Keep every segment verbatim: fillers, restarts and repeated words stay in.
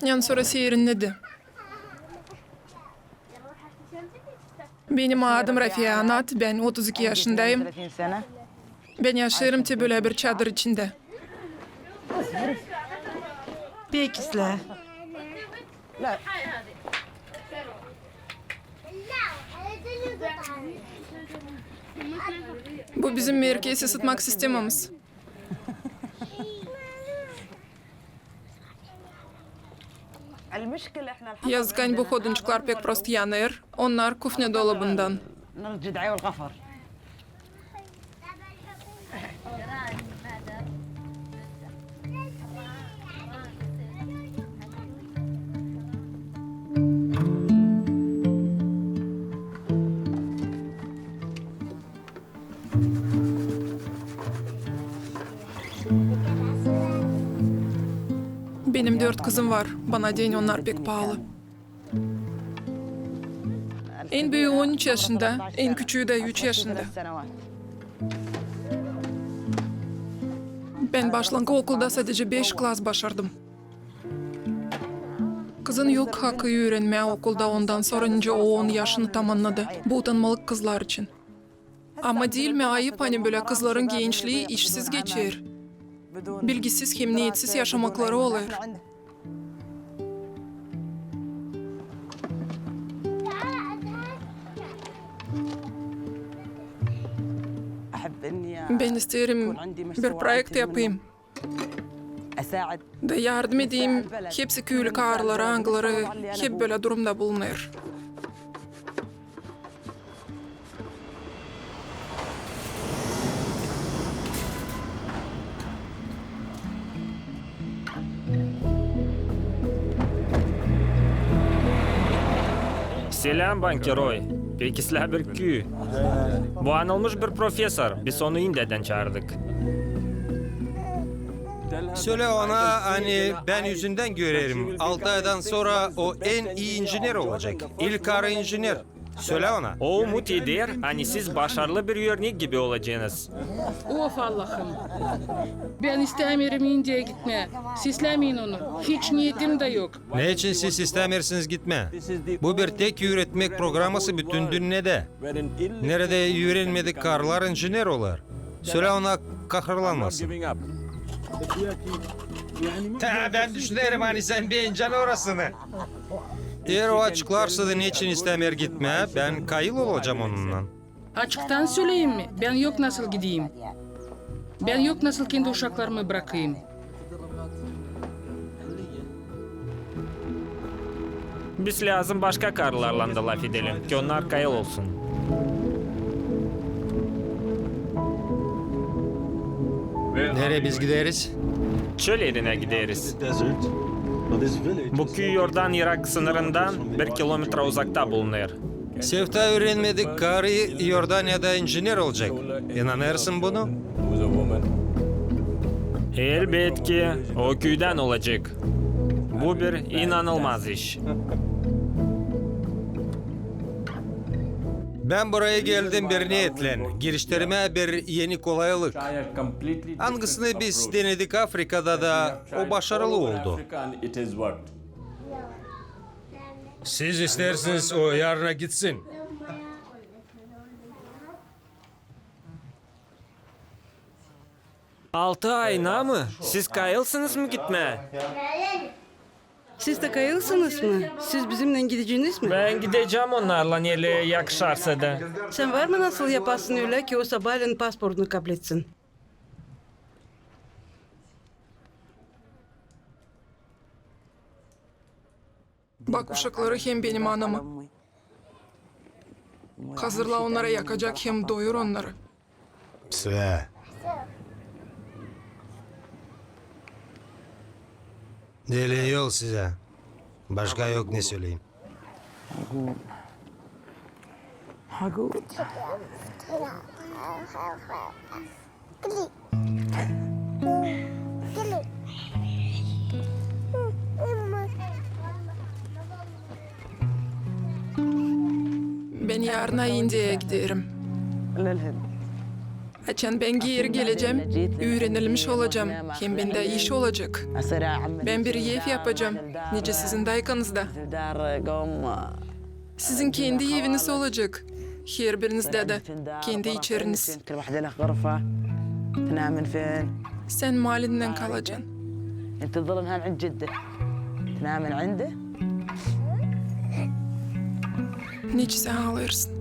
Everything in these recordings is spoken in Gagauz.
Şundan sora serinledi. Benim adım Rafia Anat, bän otuz iki yaşındayım. Bän yaşêêrım te bölä bir çadır içindä. Pek islää. Bu bizim merkez ısıtmak sistemamız. Yazık, ani bu hodunçuklar pek prost yanêr. Onnar kufnä dolabından. Benim dört kızım var. Bana deyni onnar pek paalı. En büyüü on üç yaşında, en küçüü dä üç yaşında. Bän başlankı okulda sadecä beş klas başardım. Kızın yok hakı üürenmää okulda ondan sora, nicä o on yaşını tamannadı. Bu utanmalık kızlar için. Ama diil mi ayıp, ani bölä kızların gençlii işsiz geçer, bilgisiz hem niyetsiz yaşamakları olêr? Bän isteerim bir proekt yapayım. Da yardım edeyim hepsi küüyü karılara, angıları hep bölä durumda bulunêr. Seläm, bankeroy. Pek islää bir küüy. Bu anılmış bir profesor. Biz onu İndiyadän çaardık. Sölä ona, ani bän üzündän görerim. Altı aydan sora o en ii injener olacek. İlk karı injener. Sölä ona. O umut eder, ani siz başarılı bir örnek gibi olacenız. Of Allahım! Bän istämeerim İndiyaya gitmää. Seslämeyin onu. Hiç niyetim dä yok. Neçin siz istämeersiniz gitmää? Bu bir tek üüretmek programası bütün dünnedä, neredä üürenmedik karılar injener olêr. Sölä ona kahırlanmasın. Ha, bän düşünerim, ani sän beenecän orasını. Eer o açıklarsa, da neçin istämeer gitmää, bän kayıl olacam onunnan. Açıktan söleyim mi? Bän yok nasıl gideyim. Bän yok nasıl kendi uşaklarımı brakayım. Biz lääzım başka karılarlan da lafedelim, ki onnar kayıl olsun. Nereyi biz gideriz? Çöl erinä gideriz. Bu küüy Yordanya-Irak sınırından bir kilometra uzakta bulunêr. Sefta üürenmedik karı Yordaniyada injener olacek. İnanêrsın bunu? Elbetki, o küüdän olacek. Bu bir inanılmaz iş. Bän buraya geldim bir niyetlän, geliştirmää bir eni kolaylık. Angısını biz denedik Afrikada da, o başarılı oldu. Siz isteersiniz, o yarına gitsin? Altı ayına mı? Siz kayılsınız mı gitmää? Siz dä kayılsınız mı? Siz bizimnän gideceniz mi? Bän gidecäm onnarlan, eli yakışarsa da. Sän var mı nasıl yapasın ölä, ki o sabaalän pasportunu kabletsin? Bak uşakları hem benim anamı. Hazırla onnara yakacak hem doyur onnarı. Sä. Deelin yol sizä. Başka yok ne söleyim. Bän yarına İndiyaya giderim. Açan bän geeri gelecäm, üürenilmiş olacam, hem bendä iş olacek. Bän bir ev yapacam, nicä sizin daykanızda. Sizin kendi eviniz olacek, herbirinizdä dä kendi içeriniz. Sän malinnän kalacan. Nicä sän alırsın?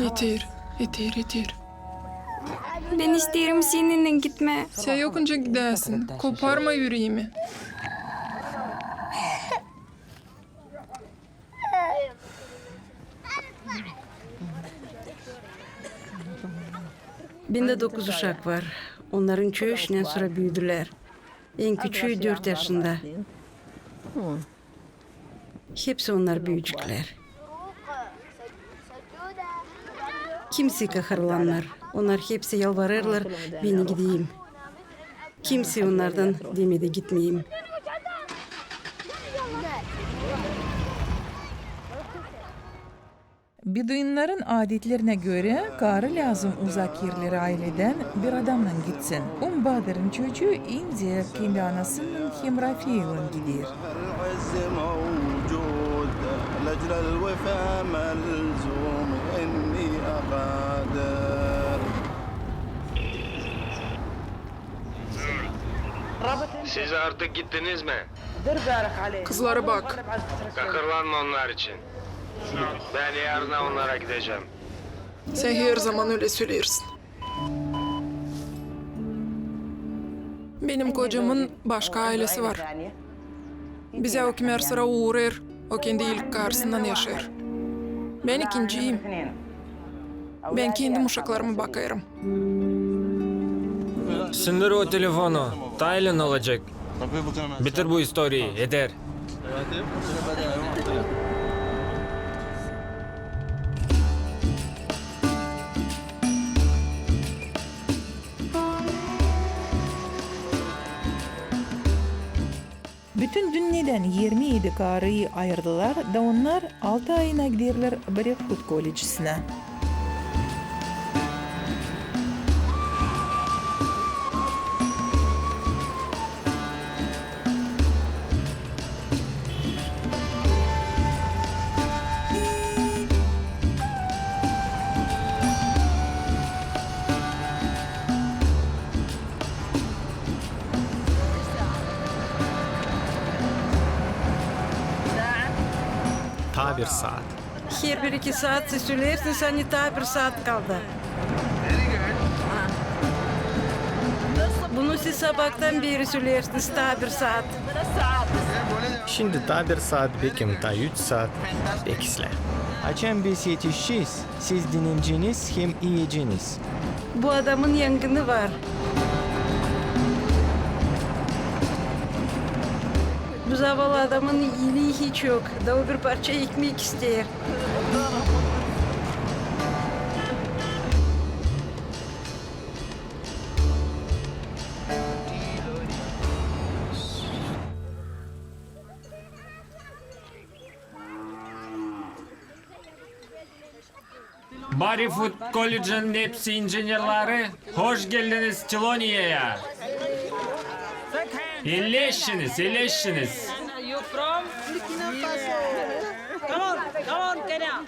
Eter, eter, eter. Bän isteerim seninnän gitmää. Sän yokunca gidäsin. Koparma üreemi. Bendä dokuz uşak var. Onnarın üçü iştän sora büüdülär. En küçüü dört yaşında. Hepsi onnar büücüklär. Kimsey kaharlanmêêr. Onnar hepsi yalvarêrlar, bän gideyim. Kimsey onnardan demedi gitmeyim. Beduinnarın adetlerinä görä, karı lääzım uzak erlerä ayledän bir adamnan gitsin. Umbadırın çocuu India kendi anasınnan hem Rafiyalan gider. Siz artık gittiniz mi? Kızlara bak. Kahırlanma onnar için. Bän yarına onnara gidecäm. Sän herzaman ölä söleersin. Benim kocamın başka aylesi var. Bizä o kimär sıra uurêêr, o kendi iilik karısından yaşêêr. Bän ikinciyim. Bän kendim uşaklarıma bakêrım. Sındır o telefonu. Taylan alacek. Bitir bu istoriyayı, eter. Bütün dünnedän irmi edi karıyı ayırdılar da onnar altı ayına giderlär Brevhud kollecinä. Taa bir saat. Herbir iki saat siz söleersiniz, ani taa bir saat kaldı. Bunu siz sabaadan beeri söleersiniz, taa bir saat. Şindi taa bir saat, bekim taa üç saat, pek islää. Açan biz etişecez, siz dineneceniz hem iyeceniz. Bu adamın yangını var. Bu zavallı adamın iiliyi hiç yok. Da o bir parça ekmek isteer. Brevhud kollecinin hepsi injenerleri, hoş geldiniz Tiloniyaya. İileşiniz, iileşiniz. Come on, come on, Kenya.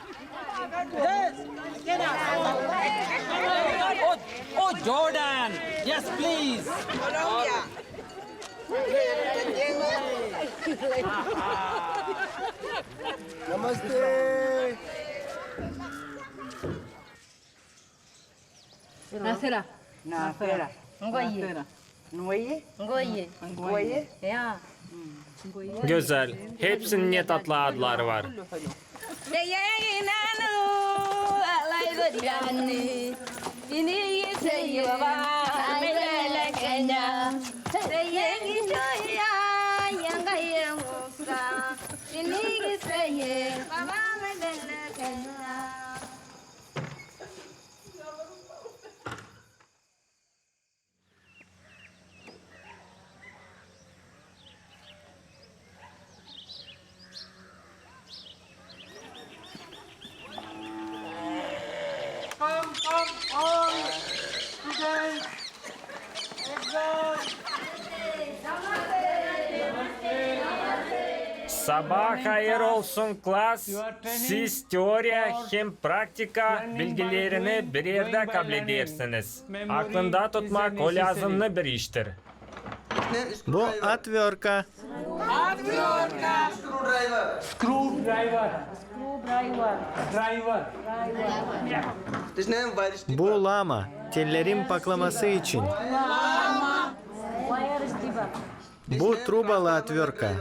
Yes, Kenya. Oh, oh, Jordan. Yes, please. Namaste. Nasera. Nasera. Ngoye. Ngoye. Ngoye. Ngoye. Ya. Gözäl. Hepsinin ne tatlı adları var. Sabaa hayır olsun, klas. Siz teoriya hem praktika bilgilerini bir erdä kabledersiniz. Aklında tutmak o lääzımnı bir iştir. Bu otvertka. Screwdriver. Screwdriver. Driver. Bu lama, tellerin paklaması için. Bu trubalı otvertka.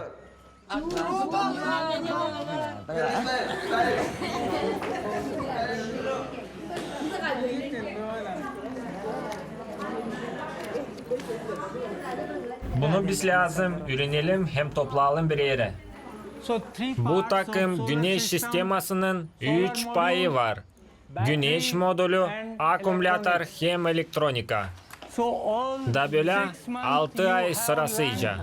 Bunu biz lääzım üürenelim hem toplayalım bir erä. Bu takım güneş sistemasının üç payı var. Güneş modulü, akkumulyator hem elektronika. Da bölä altı ay sırasıca.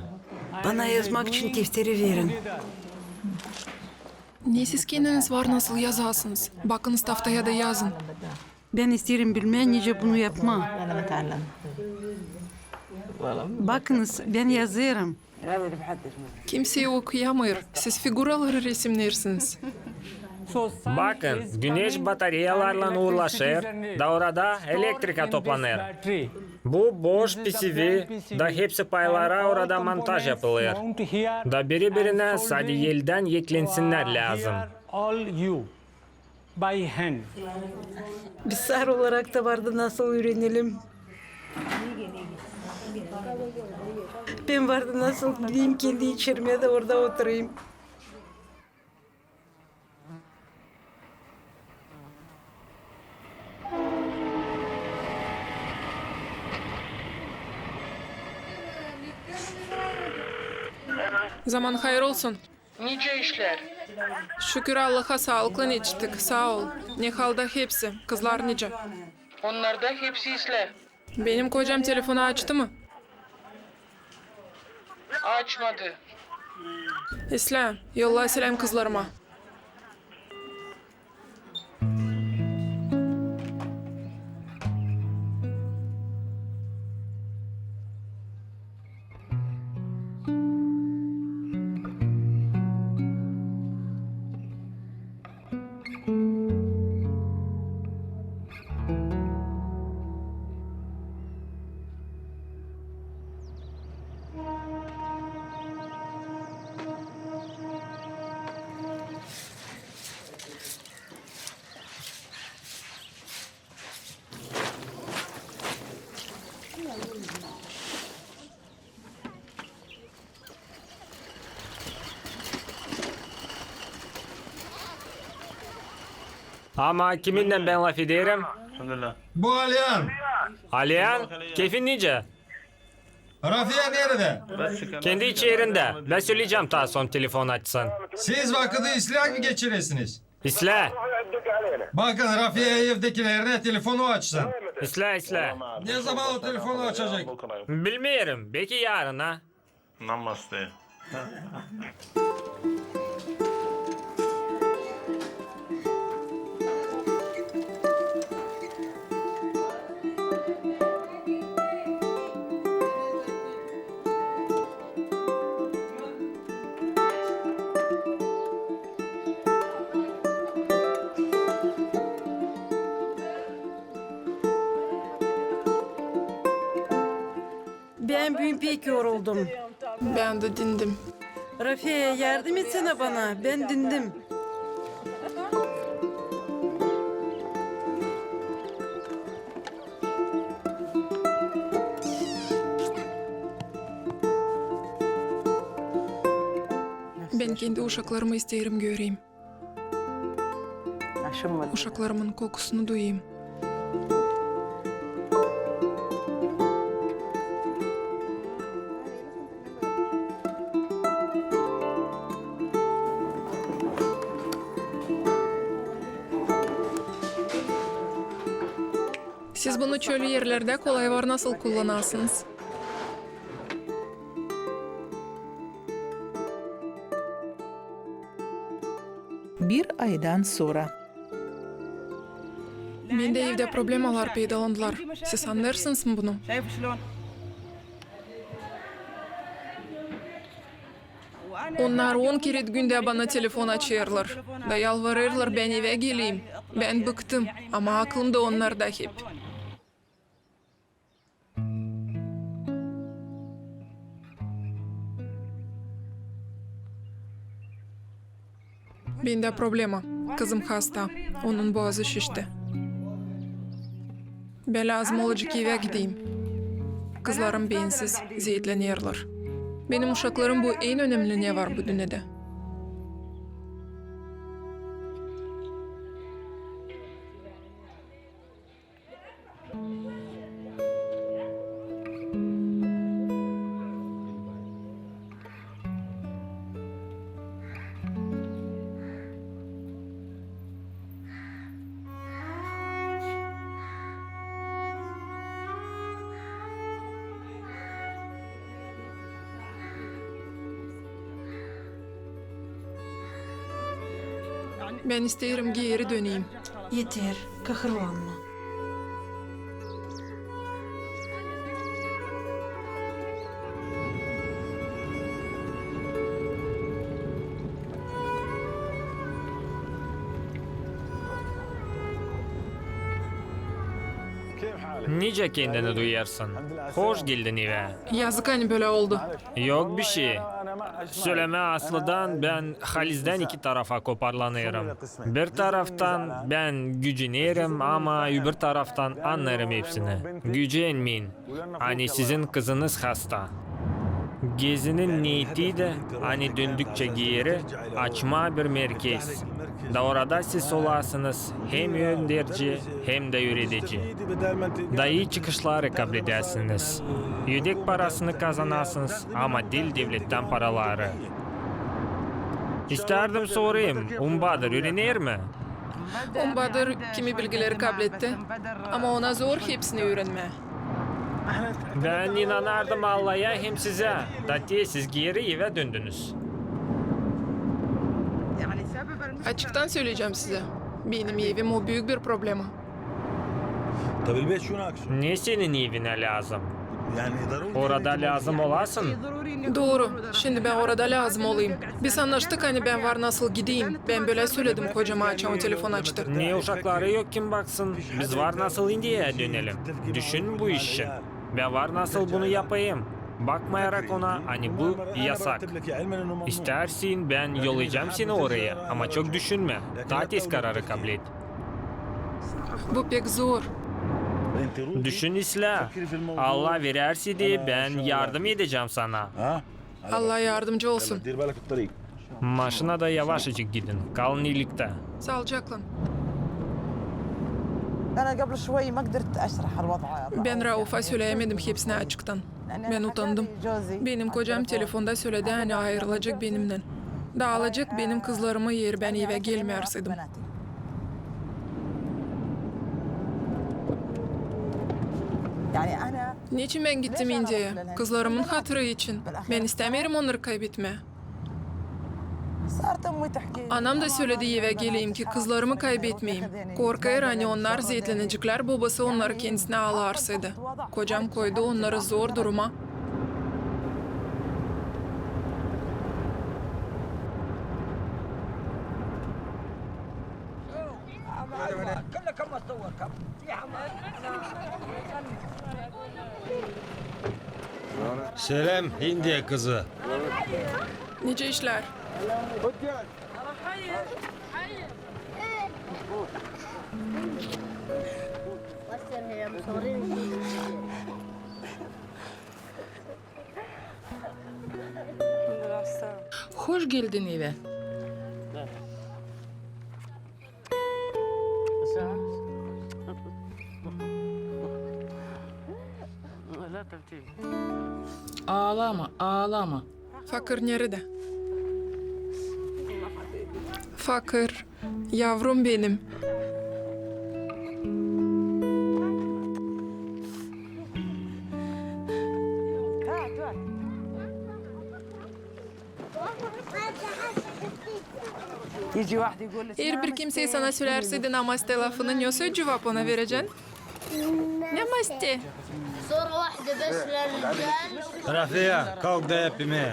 Bana yazmak için defteri verin. Ne siz kendiniz var nasıl yazasınız? Bakınız taftaya da yazın. Bän isteerim bilmää, nicä bunu yapmaa. Bakınız, bän yazêrım. Kimsey okuyamêêr. Siz figuraları resimnersiniz. Bakın, güneş batareyalarlan uurlaşêr, da orada elektrika toplanêr. Bu boş PCV, da hepsi paylara orada montaj yapılêr. Da biri-birinä sade eldän eklänsinnär lääzım. Biz sar olarak da vardı nasıl üürenelim. Bän vardı nasıl gideyim kendi içermä da orada oturayım. Zaman hayır olsun. Nicä işlär? Şükür Allaha, saalıklan etiştik. Saa ol. Ne halda hepsi? Kızlar nicä? Onnar da hepsi islää. Benim kocam telefonu açtı mı? Açmadı. İslää, yolla selâm kızlarıma. Ama kiminnän bän lafederim? Bu Alyan. Alyan, keyfin nicä? Rafiya neredä? Kendi içerindä. Bän söleyecäm taa son telefon açsın. Siz vakıdı islää mi geçiresiniz? İslää. Bakın, Rafiya evdekilerinä telefonu açsın. İslää, islää. Ne zaman o telefonu açacek? Bilmeerim, beki yarına. Namaste. Bän büün pek yoruldum. Bän dä dindim. Rafiya, yardım etsänä bana, bän dindim. Bän kendi uşaklarımı isteerim göreyim. Uşaklarımın kokusunu duyayım. Siz bunu çöl erlerdä kolay var nasıl kullanasınız? Bir aydan sora. Bendä evdä problemalar peydalandılar. Siz annêêrsınız mı bunu? Onnar on kerä gündä bana telefon açêrlar da yalvarêrlar, bän evä geleyim. Bän bıktım, ama aklım da onnarda hep. Bendä problema. Kızım hasta. Onun boğazı şişti. Bän lääzım olacek evä gideyim. Kızlarım bensiz zeetlenerlär. Benim uşaklarım bu en önemli ne var bu dünnedä. Bän isteerim geeri döneyim. Eter, kahırlanma. Nicä kendini duyarsın? Hoş geldin evä. Yazık, ani bölä oldu. Yok bişey. Sölemää aslıdan, bän halizdän iki tarafa koparlanêrım. Bir taraftan bän gücenerim, ama öbür taraftan annêêrım hepsini. Gücenmeyin, ani sizin kızınız hasta. Gezinin neeti dä, ani döndükçä geeri, açmaa bir merkez. Da orada siz olasınız hem önderci, hem dä üüredeci. Da ii çıkışları kabledäsiniz. Ödek parasını kazanasınız, ama diil devlettän paraları. İstärdim sorayım, Umbadır üürener mi? Umbadır kimi bilgileri kabletti, ama ona zor hepsini üürenmää. Bän inanardım Allaya hem sizä, da te siz geeri evä döndünüz. Açıktan söleyecäm sizä. Benim evim o büük bir problema. Ne senin evinä lääzım? Orada lääzım olasın? Dooru. Şindi bän orada lääzım olayım. Biz annaştık, ani bän var nasıl gideyim. Bän bölä söledim kocama, açan o telefon açtı. Ne uşakları yok kim baksın? Biz var nasıl İndiyaya dönelim. Düşün bu iş için. Bän var nasıl bunu yapayım. Bakmayarak ona, ani bu yasak. İstärsin, bän yollayacam seni oraya, ama çok düşünmä. Taa tez kararı kablet. Bu pek zor. Düşün islää. Allah verärse dä, bän yardım edecäm sana. Allah yardımcı olsun. Maşinada yavaşacık gidin. Kalın iiliktä. Saalıcaklan. Bän Raufa söleyämedim hepsini açıktan. Bän utandım. Benim kocam telefonda söledi, ani ayırılacek benimnän. Da alacek benim kızlarımı, eer bän evä gelmeerseydim. Neçin bän gittim İndiyaya? Kızlarımın hatırı için. Bän istämeerim onnarı kaybetmää. Anam da söledi evä geleyim, ki kızlarımı kaybetmeyim. Korkêr, ani onnar zeetlänecäklär, bobası onnarı kendisinä alarsaydı. Kocam koydu onnarı zor duruma. Seläm, İndiya kızı. Nicä işlär? Hoş geldin evä. Ağlama, ağlama. Fakır neredä? Fakır, yavrum benim. Eer bir kimsey sana sölärseydi namaste lafını, ne söz cuvap ona verecän? Namaste. Rafia, kalk da öp beni.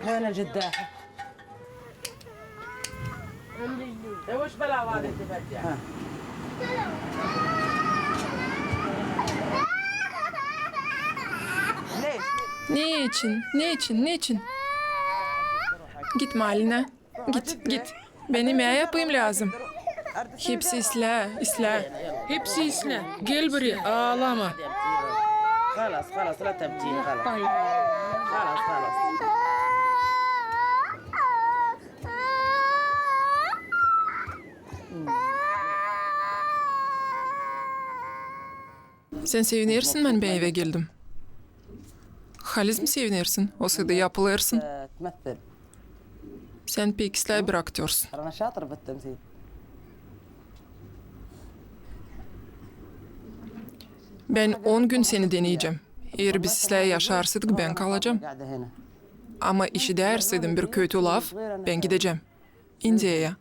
وين الجداح؟ Ne için? Ne için? Ne için? Gitmä, Alina. Git, git. Bän imää yapayım lääzım. Hepsi islää, islää. Hepsi islää. Gel buraya, ağlama. خلاص، خلاص، لا تبكين، خلاص. خلاص، خلاص. Sän sevinersin, bän evä geldim? Haliz mi sevinersin? Olsaydı yapılêrsın. Sän pek islää bırakêrsın. Bän on gün seni deneyecäm. Eer biz islää yaşarsaydık, bän kalacam. Ama işidärseydim bir kötü laf, bän gidecäm İndiyaya.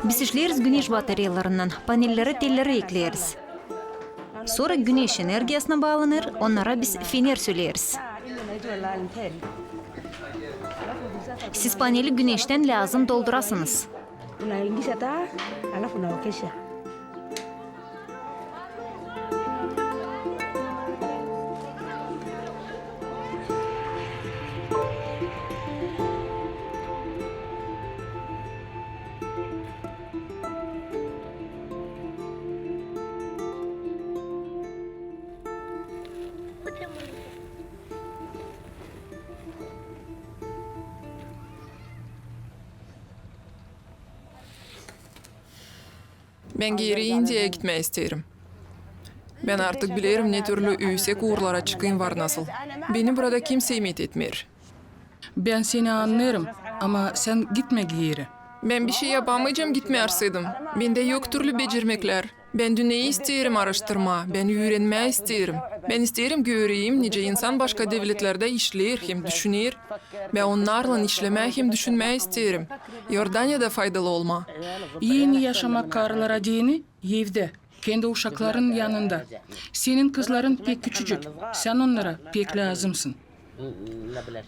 Biz işleeriz güneş batareyalarınnan, panellerä telleri ekleeriz. Sora güneş energiyasına baalanêr, onnara biz fener söleeriz. Siz paneli güneştän lääzım doldurasınız. Bän geeri İndiyaya gitmää isteerim. Bän artık bilerim, ne türlü üüsek uurlara çıkayım var nasıl. Beni burada kimsey metetmeer. Bän seni annêêrım, ama sän gitmä geeri. Bän bişey yapamayacam gitmärsäydim. Bendä yok türlü becermeklär. Bän dünneyä isteerim aaraştırmaa, bän üürenmää isteerim. Bän isteerim göreyim, nicä insan başka devletlerdä işleer hem düşüner. Bän onnarlan işlemää hem düşünmää isteerim. İordaniyada faydalı olmaa. En ii yaşamak karılara deyni evdä, kendi uşakların yanında. Senin kızların pek küçücük, sän onnara pek lääzımsın.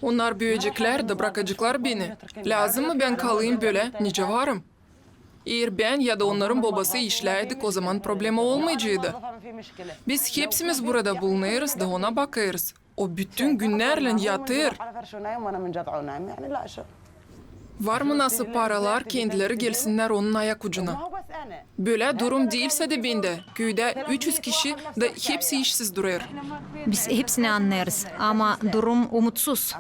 Onnar büüyeceklär da bırakaceklar beni. Lääzım mı bän kalayım bölä, nicä varım? Eer bän ya da onnarın bobası işläydik, o zaman problema olmayaceydı. Biz hepsimiz burada bulunêrız da ona bakêrız. O bütün günnärlän yatêr. Var mı nasıl paralar, kendileri gelsinnär onun ayak ucuna. Bölä durum diil sade bendä. Küüdä üç üz kişi da hepsi işsiz durêr. Biz hepsini annêêrız, ama durum umutsuz.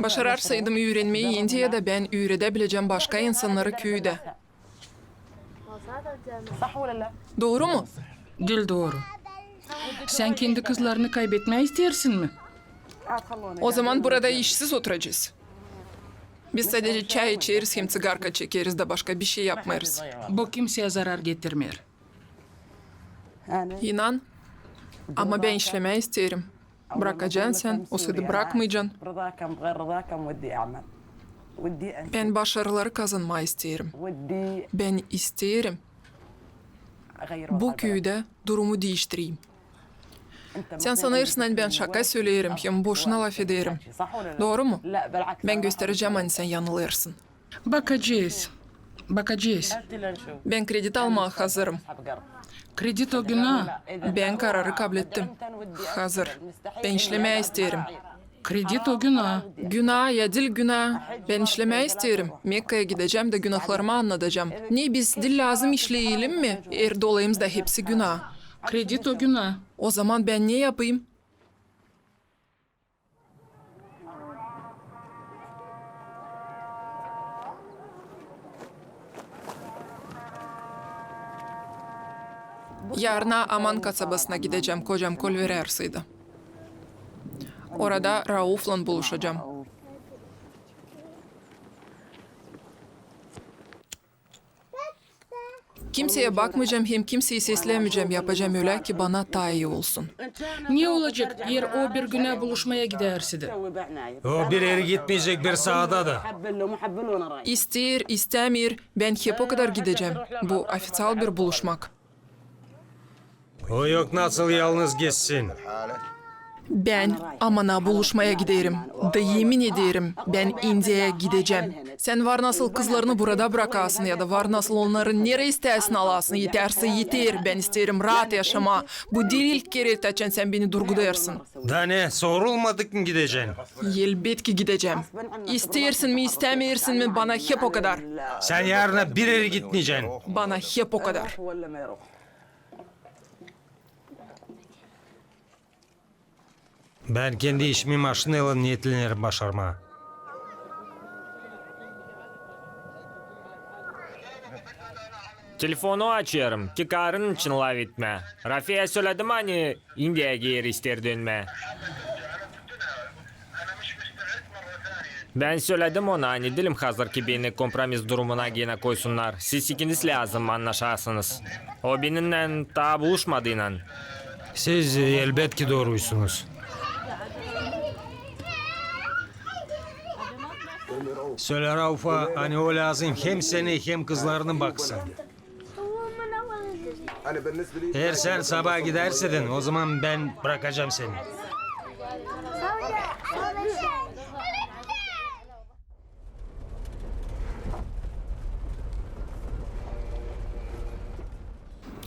Başararsaydım üürenmeyi İndiyada, bän üüredäbilecäm başka insannarı küüdä. Dooru mu? Diil dooru. Sän kendi kızlarını kaybetmää isteersin mi? O zaman burada işsiz oturacez. Biz sadecä çay içeriz hem ţigarka çekeriz da başka bişey yapmêêrız. Bu kimseyä zarar getirmeer. İnan, ama bän işlemää isteerim. Bırakacan sän, olsaydı bırakmayacan. Bän başarıları kazanmaa isteerim. Bän isteerim bu küüdä durumu diiştireyim. Sän sanêrsın, ani bän şaka söleerim hem boşuna lafederim. Dooru mu? Bän gösterecäm, ani sän yanılêrsın. Bakacez. Bakacez. Bän kredit almaa hazırım. Kredit o günaa. Bän kararı kablettim. Hazır. Bän işlemää isteerim. Kredit o günaa. Günaa ya diil günaa. Bän işlemää isteerim. Mekkaya gidecäm da günahlarımı annadacam. Ne biz diil lääzım işleyelim mi? Er dolayımızda hepsi günaa. Kredit o günaa. O zaman bän ne yapayım? Yarına Aman kasabasına gidecäm, kocam kolverär saydı. Orada Rauflan buluşacam. Kimseyä bakmayacam hem kimseyi seslämeyecäm, yapacam ölä ki bana taa ii olsun. Ne olacek, eer o bir günä buluşmaya gidärse dä? O bir erä gitmeyecek bir saada da. İsteer, istämeer, bän hep okadar gidecäm. Bu ofiţial bir buluşmak. O yok nasıl yalnız gitsin. Bän amana buluşmaya giderim. Da emin ederim, bän İndiyaya gidecäm. Sän var nasıl kızlarını burada brakasın ya da var nasıl onnarı nereyi istärsän alasın, etärsä eter, bän isteerim raat yaşamaa. Bu diil ilk kerä, açan sän beni durgudêrsın. Da ne, sorulmadık mı gidecän? Elbetki gidecäm. İsteersin mi, istämeersin mi, bana hep okadar. Sän yarına bir erä gitmeyecän. Bana hep okadar. Bän kendi işimi maşinaylan neetlenerim başarmaa. Telefonu açêrım, ki karın için lafetmää. Rafiyä söledim, ani İndiyaya geeri isteer dönmää. Bän söledim ona, ani diilim hazır, ki beni kompromis durumuna genä koysunnar. Siz ikiniz lääzım annaşasınız. O benimnän taa buluşmadıynan. Siz, elbetki, dooruysunuz. Sölä Raufa, ani o lääzım hem seni, hem kızlarını baksın. Eer sän sabaa gidärsin, ozaman bän brakacam seni.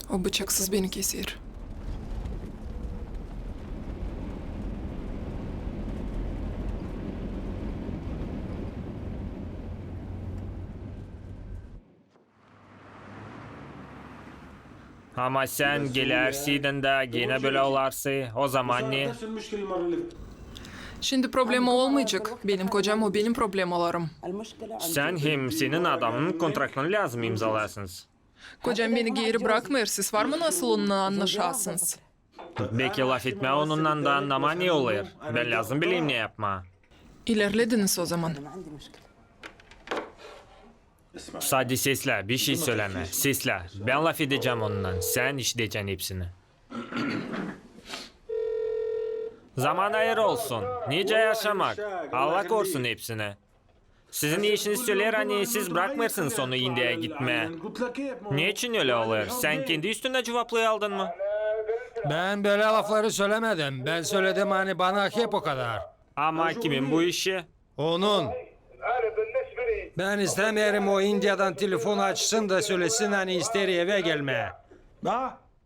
O bıçaksız beni keser. Ama sän gelärsän dä genä bölä olarsa, ozaman ne? Şindi problema olmayacek. Benim kocam, o benim problemalarım. Sän hem senin adamın kontraktını lääzım imzalasınız. Kocam beni geeri brakmêêr, siz var mı nasıl onunnan annaşasınız? Beki lafetmää onunnan da annamaa ne olêr? Bän lääzım bileyim ne yapmaa. İlerlediniz ozaman. Sade seslä, bişey sölämä. Seslä. Bän lafedecäm onunnan, sän işidecän hepsini. Zaman hayır olsun. Nicä yaşamak. Allah korusun hepsini. Sizin eşiniz söleer, ani siz brakmêêrsınız onu İndiyaya gitmää. Neçin ölä olêr? Sän kendi üstünä cuvaplıı aldın mı? Bän bölä lafları sölämedim. Bän söledim, ani bana hep okadar. Ama kimin bu işi? Onun. Bän istämeerim, o İndiyadan telefon açsın da sölesin, ani isteer evä gelmää.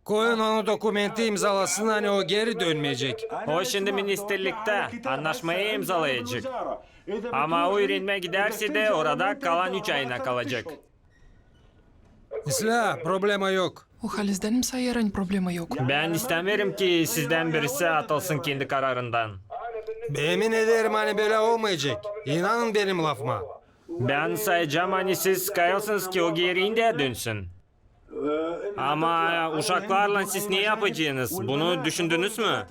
Koyun onu dokumenti imzalasın, ani o geeri dönmeyecek. O şindi ministerliktä annaşmayı imzalayacek. Ama o üürenmää gidärsä dä, orada kalan üç ayına kalacek. İslää, problema yok. O halizdän mi sayêr, ani problema yok? Bän istämeerim, ki sizdän birisi atılsın kendi kararından. Emin ederim, ani bölä olmayacek. İnanın benim lafıma. Bän sayacam, ani siz kayılsınız, ki o geeri İndiyaya dönsün. Ama uşaklarlan siz ne yapacenız? Bunu düşündünüz mü?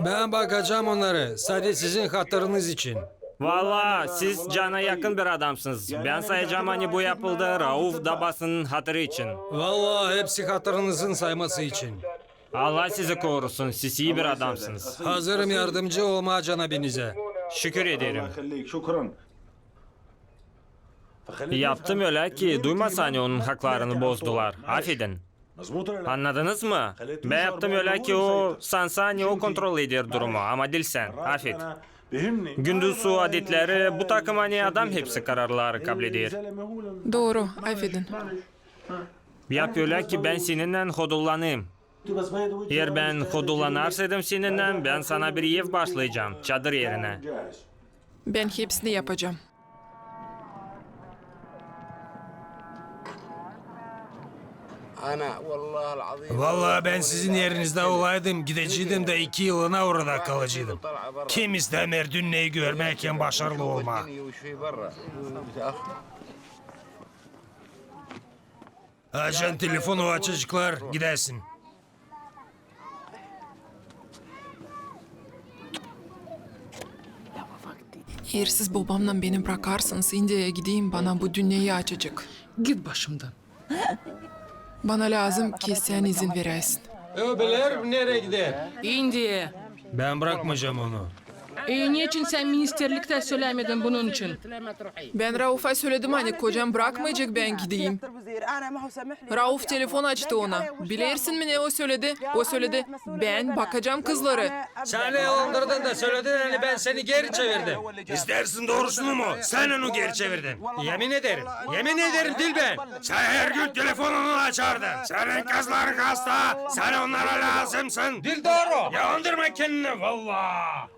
Bän bakacam onnarı, sade sizin hatırınız için. Valla, siz cana yakın bir adamsınız. Bän sayacam, ani bu yapıldı Rauf dabasının hatırı için. Valla, hepsi hatırınızın sayması için. Allah sizi korusun, siz ii bir adamsınız. Hazırım yardımcı olmaa canabenizä. Şükür ederim. Yaptım ölä, ki duymasın, ani onun haklarını bozdular. Afedin. Annadınız mı? Bän yaptım ölä, ki o sansın, ani o kontrol eder durumu, ama diil sän. Afet. Gündüz o adetleri bu takım, ani adam hepsi kararları kableder. Dooru, afedin. Yap ölä, ki bän seninnän hodullanayım. Eer bän hodullanarsaydım seninnän, bän sana bir ev başlayacam, çadır erinä. Bän hepsini yapacam. Valla, bän sizin erinizdä olaydım, gideceydim da iki yılına orada kalacaydım. Kim istämeer dünneyi görmää hem başarılı olmaa. Açan telefonu, açaceklar, gidäsin. Eer siz bobamnan beni brakarsınız, İndiyaya gideyim, bana bu dünneyi açacek. Git başımdan. Bana lääzım, ki sän izin veräsin. Ö biler, nereyi gider. İndiya. Bän brakmayacam onu. E, neçin sän ministerliktä sölämedin bunun için? Bän Raufa söledim, ani kocam brakmayacek bän gideyim. Rauf telefon açtı ona. Bilersin mi, ne o söledi? O söledi: "Bän bakacam kızları." Sän yalandırdın da söledin, ani bän seni geri çevirdim. İstärsän doorusunu mu? Sän onu geri çevirdin. Emin ederim. Emin ederim, diil bän. Sän hergün telefonunu açardın. Senin kızların hasta, sän onnara lääzımsın. Diil dooru. Yalandırma kendini, valla.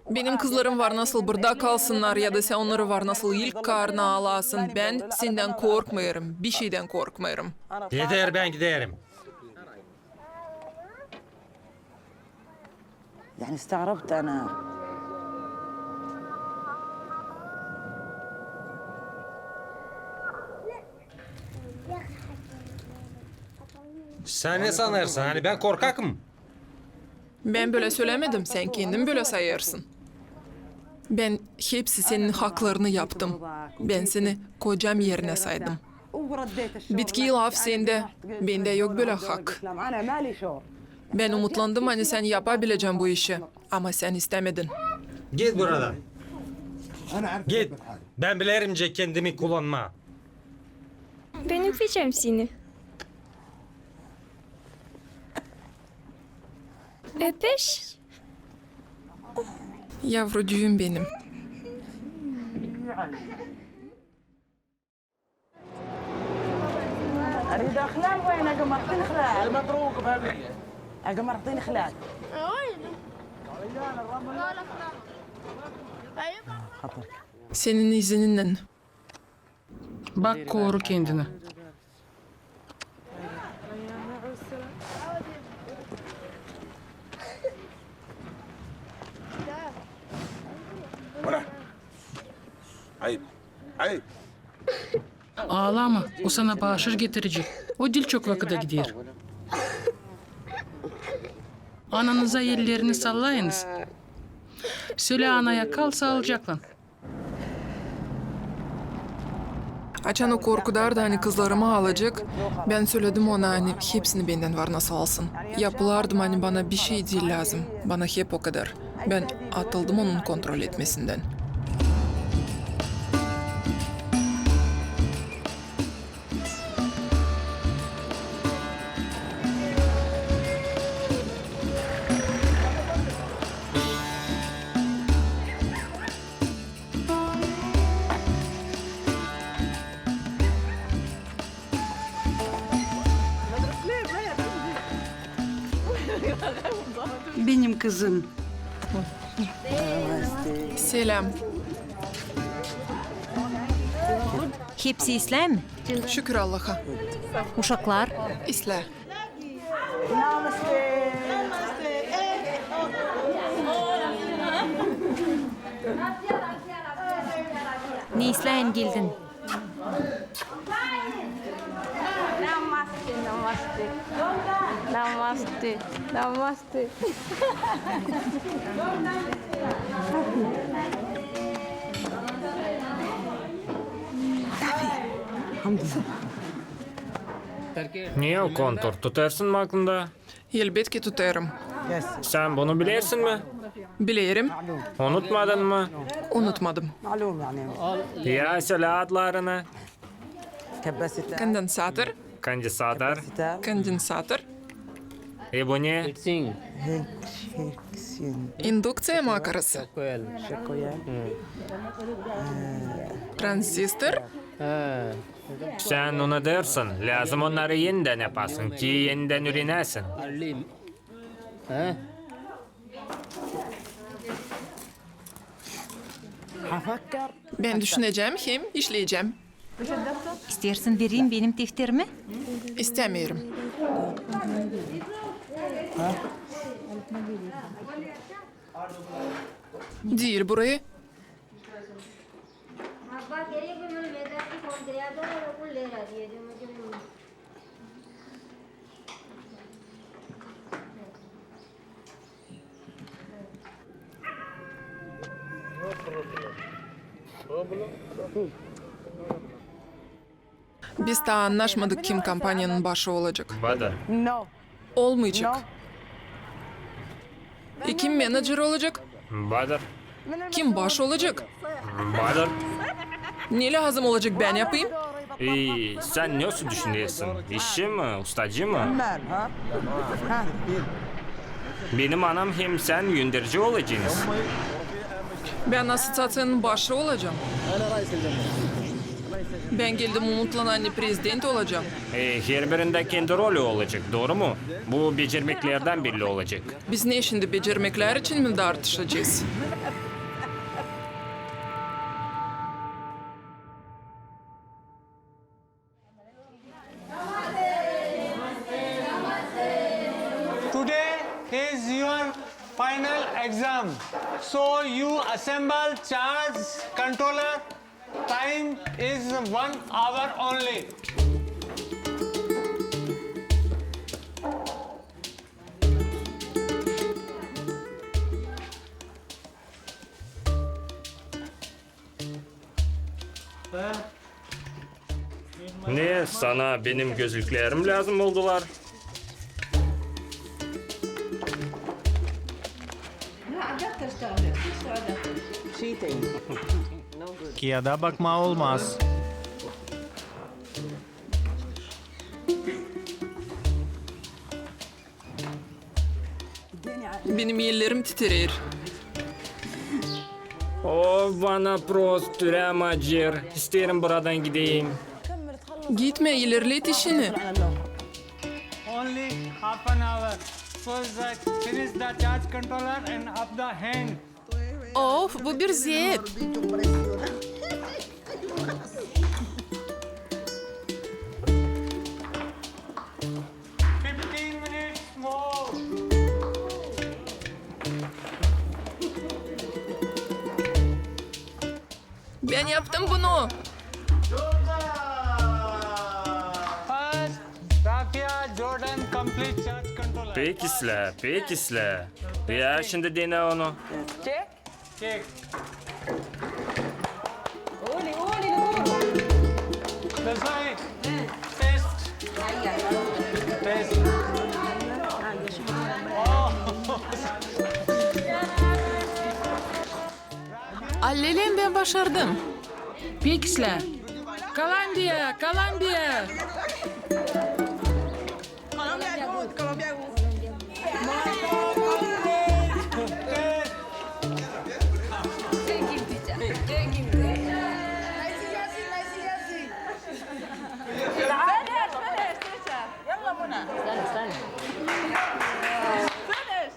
Benim kızlarım var, nasıl burada kalsınnar, ya da sän onnarı var, nasıl ilk karnına alasın. Bän sendän korkmêêrım, bişeydän korkmêêrım. Yeter, bän giderim. Yani, استغربت أنا. Sän ne sanêrsın, ani bän korkakım? Bän bölä sölämedim, sän kendin bölä sayêrsın. Bän hepsi senin haklarını yaptım. Bän seni kocam erinä saydım. Bitki laf sendä, bendä yok bölä hak. Bän umutlandım, ani sän yapabilecän bu işi, ama sän istämedin. Git buradan. Git. Bän bilerim nicä kendimi kullanmaa. Bän öpecäm seni. Öpüş. Yavru düüm benim. Senin izininnän. Bak, koru kendini. Ayıp. Ayıp. Ağlama, o sana baaşış getirecek. O diil çok vakıda gider. Ananıza ellerini sallayınız. Sölä anaya: kal saalıcaklan. Açan o korkudardı, ani kızlarımı alacek, bän söledim ona, ani hepsini bendän var nasıl alsın. Yapılardım, ani bana bişey diil lääzım, bana hep o kadar. Bän atıldım onun kontrol etmesindän. Benim kızım. Seläm. Hepsi islää mi? Şükür Allaha. Uşaklar? İslää. Ne islää geldin? Namaste, namaste. Namaste, namaste. Ne o kontur? Tutêrsın mı aklında? Elbetki tutêrım. Sän bunu bilersin mi? Bilerim. Unutmadın mı? Unutmadım. Ya sölä adlarını. Kondensator. Kondensator. Kondensator. E bu ne? İndukţiya makarası. Tranzistor. Sän unudêrsın, lääzım onnarı enidän yapasın, ki enidän üürenäsin. Bän düşünecäm hem işleyecäm. İsteersin, vereyim benim defterimi? İstämeerim. Diil burayı. Biz taa annaşmadık, kim kompaniyanın başı olacek. Badır. Olmayacek. E, kim menacer olacek? Badır. Kim baş olacek? Badır. Ne lääzım olacek, bän yapayım? E, sän nasıl düşünersin? İşçi mi, ustacı mı? Benim anam hem sän önderci olacanız. Bän asosiaţiyanın başı olacam. Bän geldim umutlan, ani prezident olacam. E, herbirindä kendi rolü olacek, dooru mu? Bu becermeklerdän belli olacek. Biz ne şindi, becermeklär için mi dartışacez? Today is your final exam. So you assemble charge controller. Time is one hour only. Ne, sana benim gözlüklerim lääzım oldular? Kiyada bakmaa olmaz. Benim ellerim titrer. O, bana prost ürääm acır. İsteerim buradan gideyim. Gitmä, ilerlet işini. Only half an hour. So that finish the charge controller and up the hand. Of, bu bir zeet. Fifteen minutes more. Bän yaptım bunu. First, Rafia Jordan complete charge controller. Pek islää, pek islää. Ya, şindi denä onu. Çek. Çek. Oley, oley, oley. Test. Test. Allelem, bän başardım. Pek islää. Kolombiya, Kolombiya. Colombia good, Colombia good. Thank you, teacher. Thank you. Nice, nice, nice. Finish, finish, teacher. يلا منى. استنى، استنى. Finish.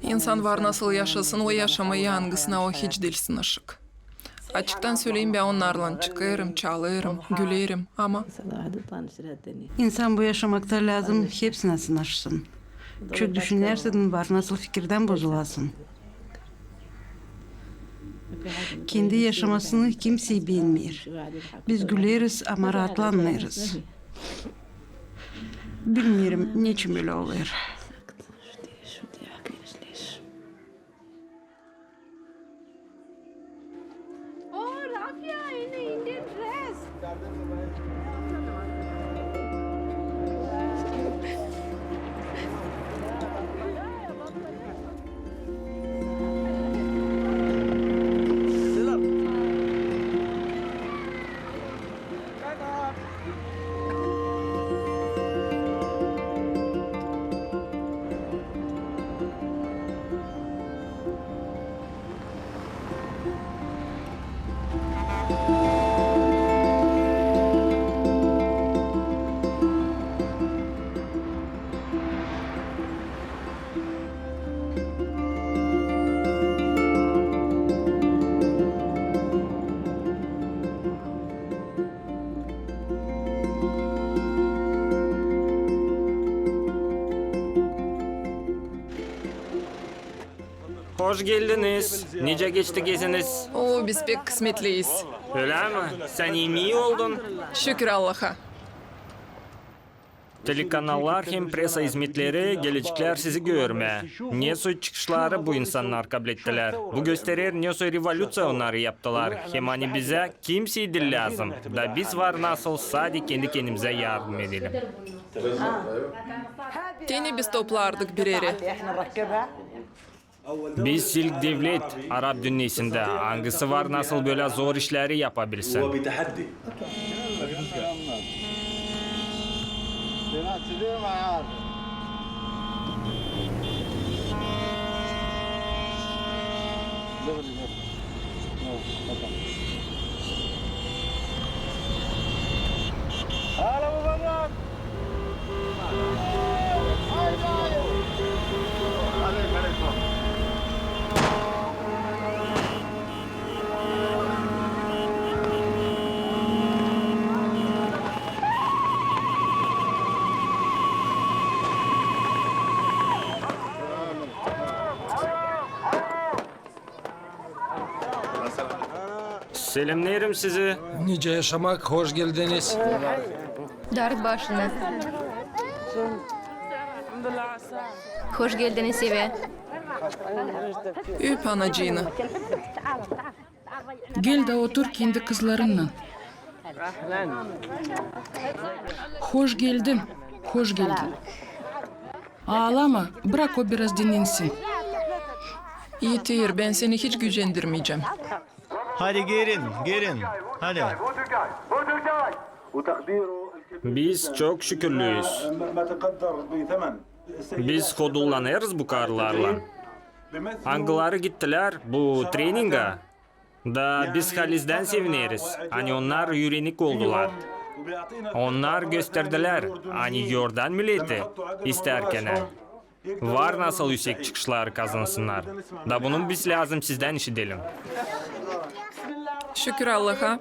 İnsan var nasıl yaşasın o yaşamayı, angısına o hiç diil sınaşık. Açıktan söleyim, bän onnarlan çıkêrım, çalêrım, gülerim, ama... İnsan bu yaşamakta lääzım hepsinä sınaşsın. Çok düşünärsäydin, var nasıl fikirdän bozulasın. Kendi yaşamasını kimsey beenmeer. Biz güleriz, ama raatlanmêêrız. Bilmeerim, neçin bölä olêr. Oh, Rafia, in Indian dress. Hoş geldiniz. Nicä geçti geziniz? Oo, biz pek kısmetliyiz. Ölä mi? Sän iimii oldun? Şükür Allaha. Telekanallar hem presa izmetleri geleceklär sizi görmää. Nesoy çıkışları bu insannar kablettilär. Bu gösterer, nesoy revolüţiya onnarı yaptılar. Hem ani bizä kimsey diil lääzım. Da biz var nasıl sade kendi-kendimizä yardım edelim. Tenä biz toplardık bir erä. Biz ilk devlet arap dünnesindä, angısı var nasıl bölä zor işleri yapabilsin. Selemneerim sizi. Nicä yaşamak, hoş geldiniz. Dert başına. Hoş geldiniz evä. Öp anacıını. Gel da otur kendi kızlarınnan. Hoş geldin, hoş geldin. Aalama, brak o biraz dinnensin. Yeter, bän seni hiç gücendirmeyecäm. Hadi gelin, gelin, hadi. Biz çok şükürlüyüz. Biz hodullanêrız bu karılarlan. Angıları gittilär bu treningä. Da biz halizdän sevineriz, ani onnar üürenik oldular. Onnar gösterdilär, ani Yordan mileti istärkenä var nasıl üüsek çıkışları kazansınnar. Da bunu biz lääzım sizdän işidelim. Şükür Allaha.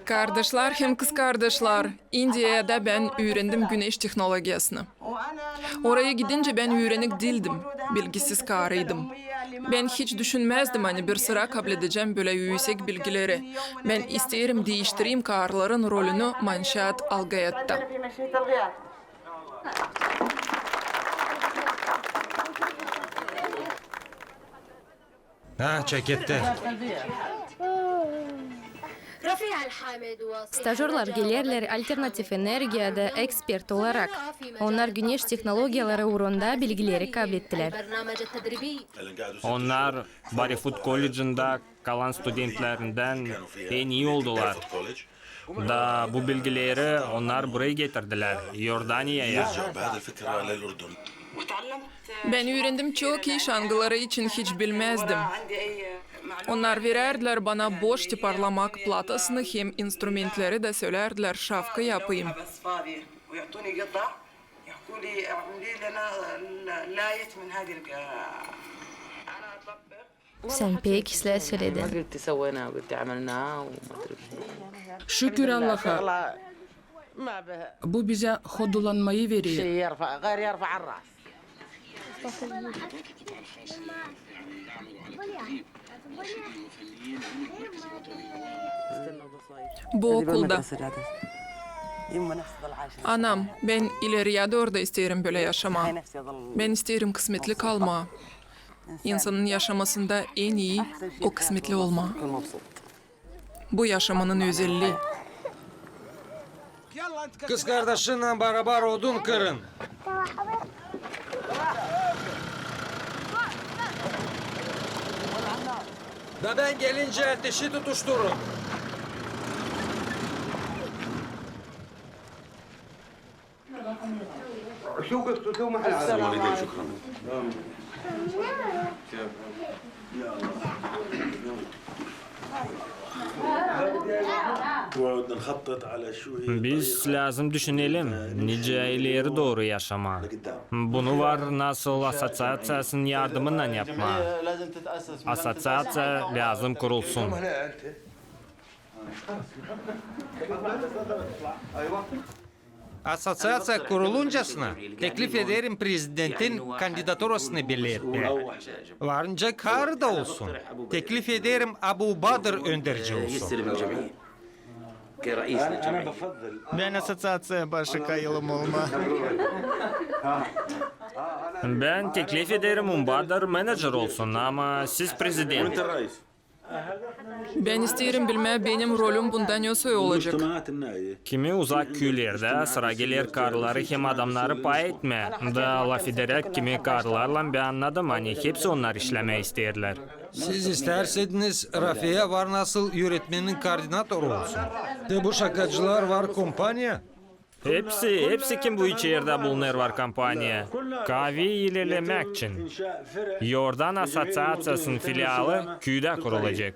Kardaşlar hem kızkardaşlar, İndiyada bän üürendim güneş tehnologiyasını. Oraya gidincä bän üürenik diildim, bilgisiz karıydım. Bän hiç düşünmäzdim, ani bir sıra kabledecäm bölä üüsek bilgileri. Bän isteerim diiştireyim karıların rolünü manşaat algayatta. Ha, çeketti. Stajörlar gelerlär alternativ energiyada ekspert olarak. Onnar güneş tehnologiyaları uurunda bilgileri kablettilär. Onnar Barefut kollecindä kalan studentlerindän en ii oldular. Da bu bilgileri onnar burayı getirdilär, Iordaniyaya. Bän üürendim çok iş, angıları için hiç bilmäzdim. Onnar verärdilär bana boş tiparlamak platasını hem instrumentleri da sölärdilär şafka yapayım. Sän pek islää söledin. Şükür Allaha. Bu bizä hodullanmayı verer. Bu okulda. Anam, bän ileriyä dooru da isteerim bölä yaşamaa. Bän isteerim kısmetli kalmaa. İnsanın yaşamasında en ii o kısmetli olmaa. Bu yaşamanın özellii. Kızkardaşınnan barabar odun kırın. Da bän gelincä ateşi tutuşturun. Biz lääzım düşünelim, nicä ileri dooru yaşamaa. Bunu var nasıl assoţiaţiyasının yardımınnan yapmaa. Assoţiaţiya lääzım kurulsun. Assoţiaţiya kuruluncasına teklif ederim prezidentin kandidaturasını belli etmää. Var nicä karı da olsun. Teklif ederim Abu Badır önderci olsun. Bän assoţiaţiya başı kayılım olmaa. Bän teklif ederim, Umbadır menecer olsun, ama siz prezident. Bän isteerim bilmää, benim rolüm bunda ne soy olacek. Kimi uzak küülerdä sıra geler karıları hem adamnarı pay etmää. Da lafederäk kimi karılarlan, bän annadım, ani hepsi onnar işlemää isteerlär. Siz istärsiniz, Rafeya var nasıl üüretmenin koordinatoru olsun. Te bu şakacılar var kompaniya. Hepsi, hepsi kim bu içerdä bulunêr var kompaniya. Kaavi ilerlemäk için. Yordan assoţiaţiyasının filialı küüdä kurulacek.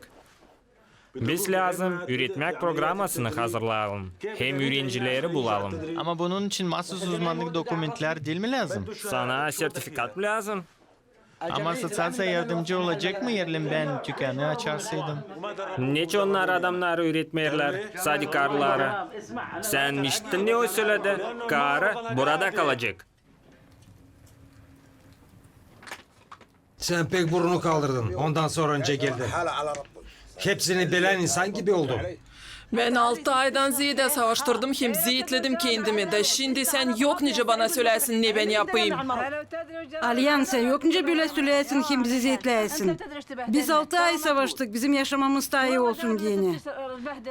Biz lääzım üüretmäk programasını hazırlayalım hem üürencileri bulalım. Ama bunun için maasuz uzmannık dokumentlär diil mi lääzım? Sana sertifikat mı lääzım? Ama assoţiaţiya yardımcı olacek mı, eer bän tükänı açarsaydım? Neçin onnar adamnarı üüretmeerlär, sade karıları? Sän işittin, ne o söledi? Karı burada kalacek. Sän pek burnu kaldırdın, ondan sora nicä geldin. Hepsini bilän insan gibi oldun. Bän altı aydan zeedä savaştırdım hem zeetledim kendimi. Da şindi sän yok nicä bana sölärsin, ne bän yapayım. Alyan, sän yok nicä bölä sölärsin hem bizi zeetläyersin. Biz altı ay savaştık, bizim yaşamamız taa ii olsun deyni.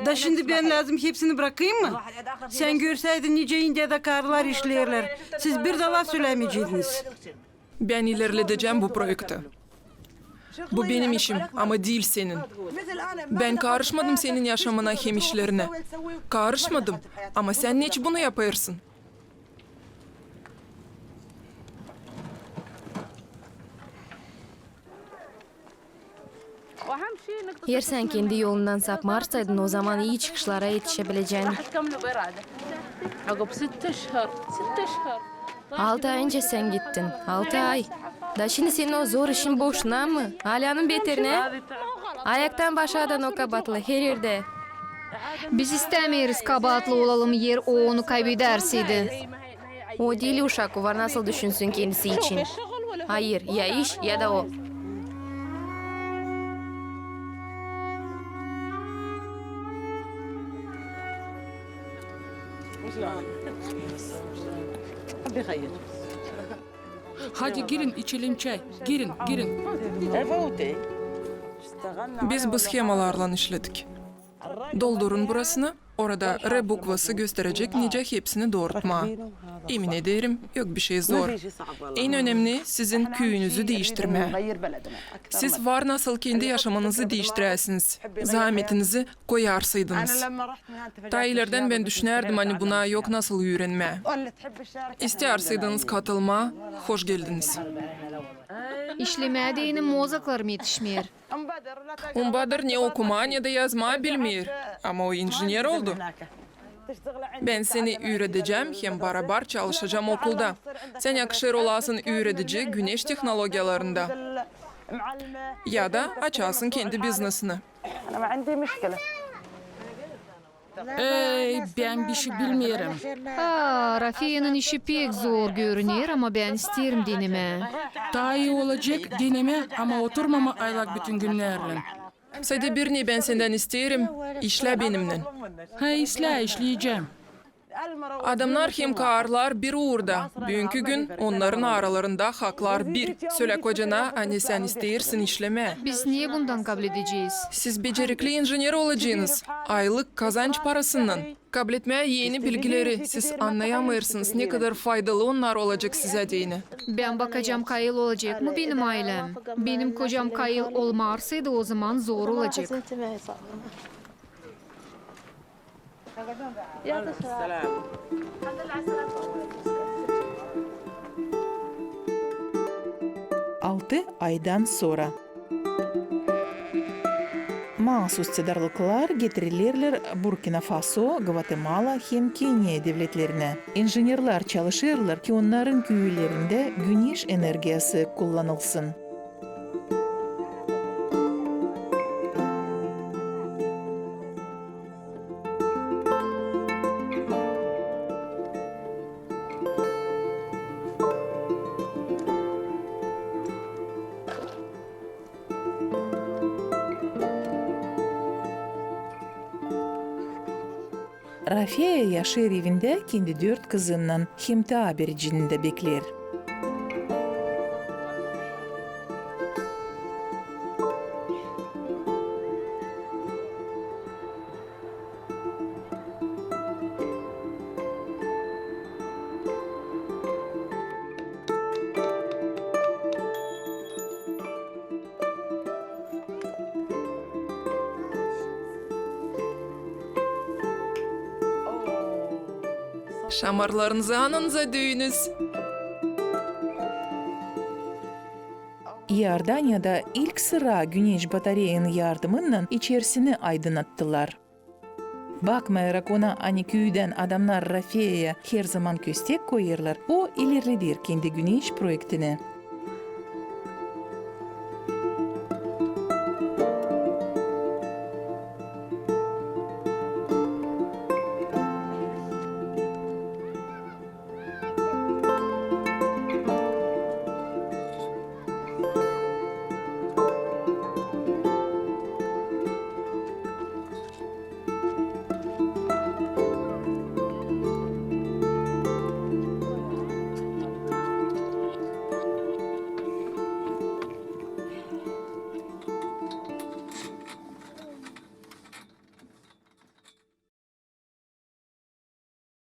Da şindi bän lääzım hepsini brakayım mı? Sän görsäydin, nicä İndiyada karılar işleerlär, siz bir dä laf sölämeyecäydiniz. Bän ilerledecäm bu proekti. Bu benim işim, ama diil senin. Bän karışmadım senin yaşamana hem işlerinä. Karışmadım, ama sän neçin bunu yapêrsın? Eer sän kendi yolundan sapmarsaydın, ozaman ii çıkışlara etişebilecäydin. Altı ay öncä sän gittin. Altı ay. Da şindi senin o zor işin boşuna mı? Alyanın beterinä. Ayaktan başa adan o kabaatlı her erdä. Biz istämeeriz kabaatlı olalım, eer o onu kaybedärseydi. O diil uşak, o var nasıl düşünsün kendisi için. Hayır, ya iş, ya da o. Hadi girin, içelim çay. Girin, girin. Biz bu shemalarlan işledik. Doldurun burasını, orada R bukvası gösterecek nicä hepsini doorutmaa. Emin ederim, yok bişey zor. En önemni sizin küüyünüzü diiştirmää. Siz var nasıl kendi yaşamanızı diiştiräsiniz, zaametinizi koyarsaydınız. Taa ilerdän bän düşünärdim, ani buna yok nasıl üürenmää. İsteersäydiniz katılmaa, hoş geldiniz. İşlemää deyni mozaklarım etişmeer. Umbadır ne okumaa, ne dä yazmaa bilmeer, ama o injener oldu. Bän seni üüredecäm hem barabar çalışacam okulda. Sän yakışêr olasın üüredici güneş tehnologiyalarında. Ya da açasın kendi biznesini. Ey, bän bişey bilmeerim. A, Rafeyanın işi pek zor görüner, ama bän isteerim denemää. Taa ii olacek denemää, ama oturmamaa aylak bütün günnärlän. Sade bir ne bän sendän isteerim, işlä benimnän. Ha, işlä, işleyecäm. Adamnar hem karılar bir uurda. Büünkü gün onnarın aralarında haklar bir. Sölä kocana, ani sän isteersin işlemää. Biz ne bundan kabledecez? Siz becerikli injener olacınız. Aylık kazanç parasından. Kabletmää eni bilgileri. Siz annayamêêrsınız, ne kadar faydalı onnar olacek sizä deyni. Bän bakacam, kayıl olacek mı benim aylem? Benim kocam kayıl olmarsaydı, ozaman zor olacek. Altı aydan sora. Maasuz tedarlıklar getirilerlär Burkina Faso, Gvatemala hem Keniya devletlerinä. İnjenerlär çalışêrlar, ki onnarın küülerindä güneş energiyası kullanılsın. Rafeya yaşêêr evindä kendi dört kızınnan hem taa bir cinin dä bekleer. Şamarlarınızı anınıza düüyünüz. İordaniyada ilk sıra güneş batareyanın yardımınnan içerisini aydınattılar. Bakmayararak ona, ani küüdän adamnar Rafeyaya herzaman köstek koyêrlar, o ilerleder kendi güneş proektini.